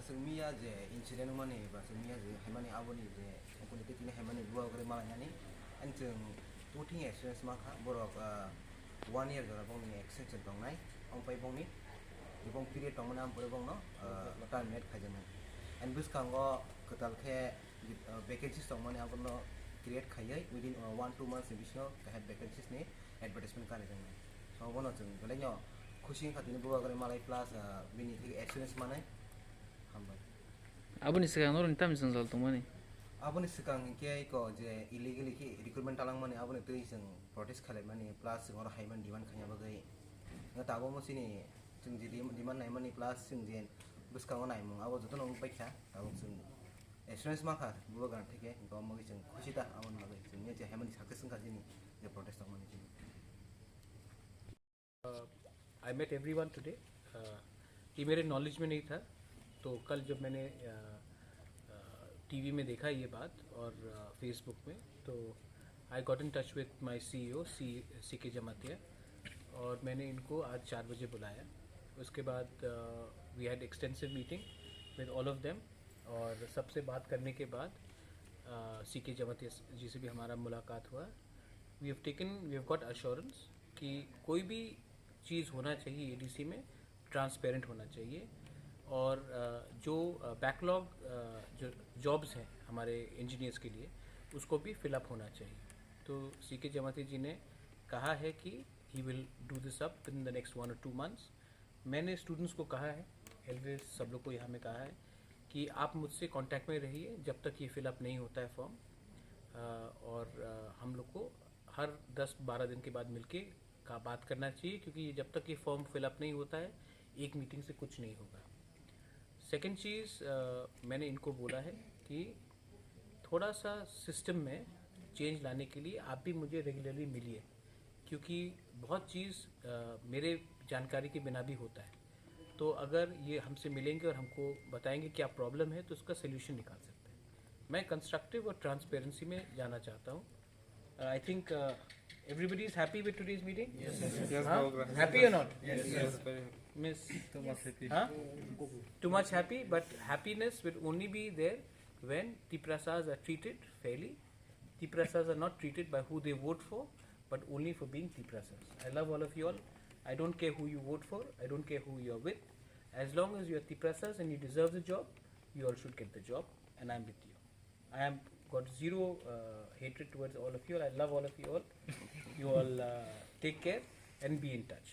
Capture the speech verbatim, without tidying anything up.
Chwng miya je incident wngmani ba chwng miya je haimani aboni je ukuni tei tini haimani bubagra malainani, and chwng two thing experience mankha borok, ah, one year jora bongni extension tongnai, ampai bongni, bong period tongmani ampore bongno, ah, terminate khaijaknai. And bwskango kwtal khe, ah, vacancies tongmani abono create khaiwi within, ah, one two months ni bisingo kaisa vacancies ni advertisement karijaknai. So, bono chwng belaino khusi wngkha tini bubagra malai plus, ah, bini theke experience manai. Hambai. Aboni swkang norokni tamni jwngjal tongmani? Aboni swkang hinkhe eko je illegally khe recruitment talangmani aboni twi chwng protest khailaimani plus chwng oro haimani demand khaina bagwi. Nga tabukmo chini chwng je dem-, demand naimani plus chwng je bwskango naimung abo jotono wng paikha. Tabuk chwng assurance mankha bubagra theke, hinkhe omo bagwi chwng khusi ta aboni bagwi chwng je haimani success wngkha chini je protest tongmani chini. I met everyone today. ये मेरे नॉलेज में नहीं था, तो कल जब मैंने टीवी में देखा ये बात और फेसबुक में, तो I got in touch with my C E O C C K Jamatia, और मैंने इनको आज चार बजे बुलाया। उसके बाद we had extensive meeting with all of them, और सबसे बात करने के बाद सी के जमातिया जी से भी हमारा मुलाकात हुआ। We have taken, we have got assurance कि कोई भी चीज़ होना चाहिए एडीसी में, ट्रांसपेरेंट होना चाहिए, और अ, जो बैकलॉग जो जॉब्स हैं हमारे इंजीनियर्स के लिए, उसको भी फिलअप होना चाहिए। तो सी के जमाती जी ने कहा है कि he will do this up in the next one or two months। मैंने स्टूडेंट्स को कहा है, एलवेज सब लोग को यहाँ में कहा है कि आप मुझसे कांटेक्ट में रहिए जब तक ये फिलअप नहीं होता है फॉर्म। अ, और अ, हम लोग को हर दस बारह दिन के बाद मिलके का बात करना चाहिए, क्योंकि ये जब तक ये फॉर्म फिलअप नहीं होता है, एक मीटिंग से कुछ नहीं होगा। सेकंड चीज़, अ, मैंने इनको बोला है कि थोड़ा सा सिस्टम में चेंज लाने के लिए आप भी मुझे रेगुलरली मिलिए, क्योंकि बहुत चीज़ अ, मेरे जानकारी के बिना भी होता है। तो अगर ये हमसे मिलेंगे और हमको बताएंगे क्या प्रॉब्लम है, तो उसका सोल्यूशन निकाल सकते हैं। मैं कंस्ट्रक्टिव और ट्रांसपेरेंसी में जाना चाहता हूँ। I think everybody is happy with today's meeting. Yes, Huh? Babu. Happy or not? Yes, very happy. Miss, Too much happy. Huh? Too much happy, but happiness will only be there when Tiprasas are treated fairly. Tiprasas are not treated by who they vote for, but only for being Tiprasas. I love all of you all. I don't care who you vote for. I don't care who you are with. As long as you are Tiprasas and you deserve the job, you all should get the job, and I'm with you. I am got zero uh, hatred towards all of you all. I love all of you all. You all uh, take care and be in touch.